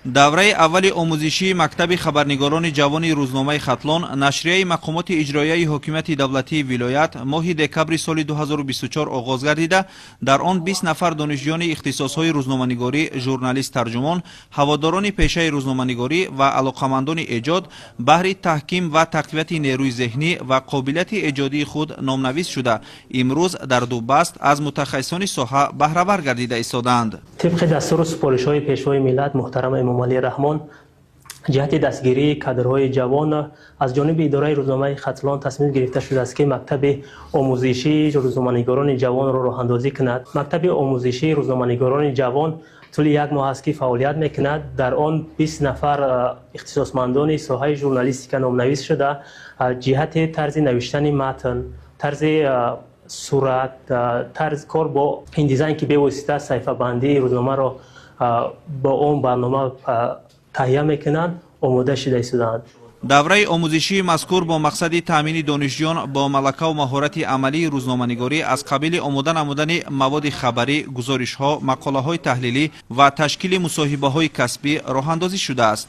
Давраи аввали омӯзишии мактаби хабарнигорони ҷавони рӯзномаи «Хатлон», нашрияи мақомоти иҷроияи ҳокимияти давлатии вилоят, моҳи декабри соли 2024 оғоз гардида, дар он 20 нафар донишҷӯёни ихтисосҳои рӯзноманигорӣ, журналист, тарҷумон, ҳаводорони пешаи рӯзноманигорӣ ва алоқамандони эҷод баҳри таҳким ва тақвияти нерӯи зеҳнӣ ва қобилияти эҷодии худ номнавис шуда, имрӯз дар ду баст аз мутахассисони соҳа баҳравар гардида истодаанд. Тибқи дастуру супоришҳои Пешвои миллат муҳтарам Эмомалӣ Раҳмон ҷиҳати дастгирии кадрҳои ҷавон аз ҷониби идораи рӯзномаи «Хатлон» тасмим гирифта шудааст, ки мактаби омӯзишии рӯзноманигорони ҷавонро роҳандозӣ кунад. Мактаби омӯзишии рӯзноманигорони ҷавон тӯли як моҳ аст, ки фаъолият мекунад. Дар он 20 нафар ихтисосмандони соҳаи журналистика номнавис шуда, ҷиҳати тарзи навиштани матн, тарзи сурат, тарзи кор бо InDesign, ки бевосита саҳифабандии рӯзномаро бо он барнома таҳия мекунанд, омода шуда истодаанд. Давраи омӯзишии мазкур бо мақсади таъмини донишҷӯён бо малакаву маҳорати амалии рӯзноманигорӣ аз қабили омода намудани маводи хабарӣ, гузоришҳо, мақолаҳои таҳлилӣ ва ташкили мусоҳибаҳои касбӣ роҳандозӣ шудааст.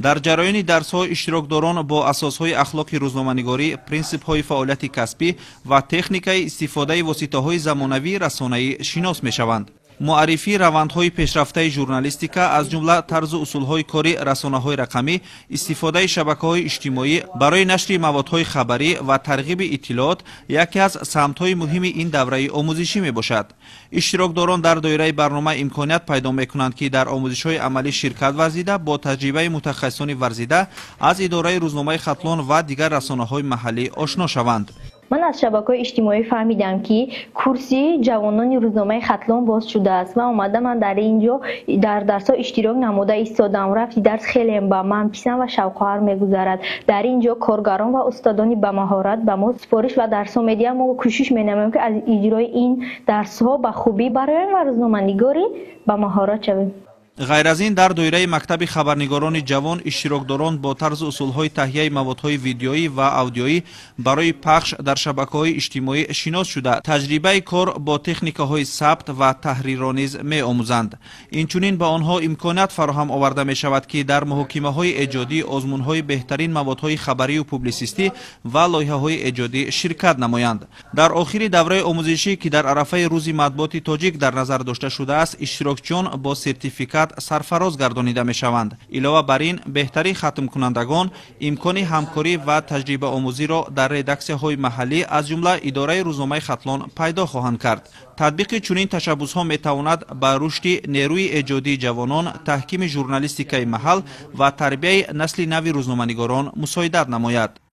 Дар ҷараёни дарсҳо иштирокдорон бо асосҳои ахлоқи рӯзноманигорӣ, принсипҳои фаъолияти касбӣ ва техникаи истифодаи воситаҳои замонавии расонаӣ шинос мешаванд. Муаррифии равандҳои пешрафтаи журналистика, аз ҷумла тарзу усулҳои кори расонаҳои рақамӣ, истифодаи шабакаҳои иҷтимоӣ барои нашри маводҳои хабарӣ ва тарғиби иттилоот яке аз самтҳои муҳими ин давраи омӯзишӣ мебошад. Иштирокдорон дар доираи барнома имконият пайдо мекунанд, ки дар омӯзишҳои амалӣ ширкат варзида, бо таҷрибаи мутахассисони варзида аз идораи рӯзномаи «Хатлон» ва дигар расонаҳои маҳаллӣ ошно шаванд. Ман аз шабакаҳои иҷтимоӣ фаҳмидам, ки курси ҷавонони рӯзномаи «Хатлон» боз шудааст ва омада ман дар ин ҷо дар дарсҳо иштирок намуда истодам. Рафти дарс хеле ба ман писанд ва шавқовар мегузарад. Дар ин ҷо коргарон ва устодони бамаҳорат ба мо супориш ва дарсҳо медиҳанд. Мо кӯшиш менамоем, ки аз иҷрои ин дарсҳо ба хубӣ бароем ва рӯзноманигори бамаҳорат шавем. Ғайр аз ин, дар доираи мактаби хабарнигорони ҷавон иштирокдорон бо тарзу усулҳои таҳияи маводҳои видеоӣ ва аудиоӣ барои пахш дар шабакаҳои иҷтимоӣ шинос шуда, таҷрибаи кор бо техникаҳои сабт ва таҳрирро низ меомӯзанд. Инчунин ба онҳо имконият фароҳам оварда мешавад, ки дар муҳокимаҳои эҷодӣ, озмунҳои беҳтарин маводҳои хабарию публисистӣ ва лоиҳаҳои эҷодӣ ширкат намоянд. Дар охири давраи омӯзишӣ, ки дар арафаи Рӯзи матбуоти тоҷик дар назар дошта шудааст, иштирокчиён бо сертификат сарфароз гардонида мешаванд. Илова бар ин, беҳтарин хатмкунандагон имкони ҳамкорӣ ва таҷрибаомӯзиро дар редаксияҳои маҳаллӣ, аз ҷумла идораи рӯзномаи «Хатлон» пайдо хоҳанд кард. Татбиқи чунин ташаббусҳо метавонад ба рушди нерӯи эҷодии ҷавонон, таҳкими журналистикаи маҳал ва тарбияи насли нави рӯзноманигорон мусоидат намояд.